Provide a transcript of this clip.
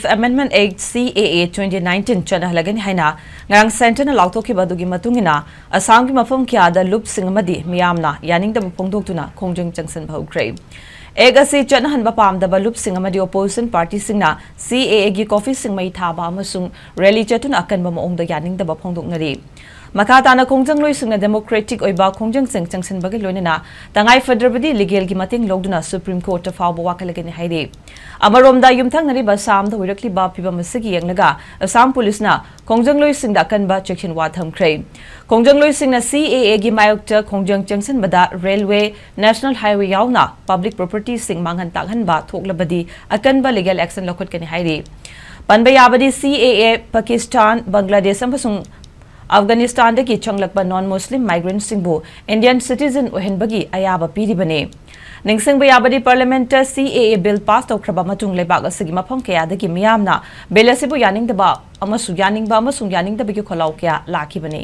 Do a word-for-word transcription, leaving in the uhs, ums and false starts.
Amendment Act, C A A twenty nineteen ꯆꯠꯅꯍꯜꯂꯒꯅꯤ ꯍꯥꯏꯅ ꯉꯔꯥꯡ centreꯅ ꯂꯥꯎꯊꯣꯛꯈꯤꯕ ꯑꯗꯨꯒꯤ ꯃꯇꯨꯡ ꯏꯟꯅ, ꯑꯁꯥꯝꯒꯤ ꯃꯐꯝ ꯀꯌꯥꯗ ꯂꯨꯞꯁꯤꯡ ꯑꯃꯗꯤ ꯃꯤꯌꯥꯝꯅ ꯌꯥꯅꯤꯡꯗꯕ ꯐꯣꯡꯗꯣꯛꯇꯨꯅ ꯈꯣꯡꯖꯪ ꯆꯪꯁꯤꯟꯕ ꯍꯧꯈ꯭ꯔꯦ꯫ Act ꯑꯁꯤ ꯆꯠꯅꯍꯟꯕ ꯄꯥꯝꯗꯕ ꯂꯨꯞꯁꯤꯡ ꯑꯃꯗꯤ opposition partyꯁꯤꯡꯅ C A Aꯒꯤ coffeeꯁꯤꯡ ꯃꯩ ꯊꯥꯕ ꯑꯃꯁꯨꯡ rally ꯆꯠꯇꯨꯅ ꯑꯀꯟꯕ ꯃꯑꯣꯡꯗ ꯌꯥꯅꯤꯡꯗꯕ ꯐꯣꯡꯗꯣꯛꯅꯔꯤ꯫ ꯃꯈꯥ ꯇꯥꯅ ꯈꯣꯡꯖꯪꯂꯣꯏꯁꯤꯡꯅ democratic ꯑꯣꯏꯕ ꯈꯣꯡꯖꯪꯁꯤꯡ ꯆꯪꯁꯤꯟꯕꯒ ꯂꯣꯏꯅꯅ ꯇꯉꯥꯏ ꯐꯗ꯭ꯔꯕꯗꯤ legalꯒꯤ ꯃꯇꯦꯡ ꯂꯧꯗꯨꯅ Supreme Courtꯇ ꯐꯥꯎꯕ ꯋꯥꯀꯠꯂꯒꯅꯤ ꯍꯥꯏꯔꯤ꯫ ꯑꯃꯔꯣꯝꯗ, ꯌꯨꯝꯊꯪꯅꯔꯤꯕ ꯑꯁꯥꯝꯗ ꯑꯣꯏꯔꯛꯂꯤꯕ ꯐꯤꯚꯝ ꯑꯁꯤꯒꯤ ꯌꯦꯡꯂꯒ ꯑꯁꯥꯝ ꯄꯨꯂꯤꯁꯅ ꯈꯣꯡꯖꯪꯂꯣꯏꯁꯤꯡꯗ ꯑꯀꯟꯕ ꯆꯦꯛꯁꯤꯟꯋꯥ ꯊꯝꯈ꯭ꯔꯦ꯫ ꯈꯣꯡꯖꯪꯂꯣꯏꯁꯤꯡꯅ C A Aꯒꯤ ꯃꯥꯌꯣꯛꯇ ꯈꯣꯡꯖꯪ ꯆꯪꯁꯤꯟꯕꯗ railway, national highway ꯌꯥꯎꯅ public propertyꯁꯤꯡ ꯃꯥꯡꯍꯟ ꯇꯥꯛꯍꯟꯕ ꯊꯣꯛꯂꯕꯗꯤ ꯑꯀꯟꯕ legal action ꯂꯧꯈꯠꯀꯅꯤ ꯍꯥꯏꯔꯤ꯫ ꯄꯟꯕ ꯌꯥꯕꯗꯤ, C A A Pakistan, Bangladesh ꯑꯃꯁꯨꯡ ꯑꯐꯒꯥꯅꯤꯁꯇꯥꯟꯗꯒꯤ ꯆꯪꯂꯛꯄ non-Muslim migrantꯁꯤꯡꯕꯨ Indian citizen ꯑꯣꯏꯍꯟꯕꯒꯤ ꯑꯌꯥꯕ ꯄꯤꯔꯤꯕꯅꯤ꯫ ꯅꯤꯡꯁꯤꯡꯕ ꯌꯥꯕꯗꯤ, Parliamentꯇ C A A bill pass ꯇꯧꯈ꯭ꯔꯕ ꯃꯇꯨꯡ ꯂꯩꯕꯥꯛ ꯑꯁꯤꯒꯤ ꯃꯐꯝ ꯀꯌꯥꯗꯒꯤ ꯃꯤꯌꯥꯝꯅ bill ꯑꯁꯤꯕꯨ ꯌꯥꯅꯤꯡꯗꯕ ꯑꯃꯁꯨꯡ ꯌꯥꯅꯤꯡꯕ ꯑꯃꯁꯨꯡ ꯌꯥꯅꯤꯡꯗꯕꯒꯤ ꯈꯣꯜꯂꯥꯎ ꯀꯌꯥ ꯂꯥꯛꯈꯤꯕꯅꯤ꯫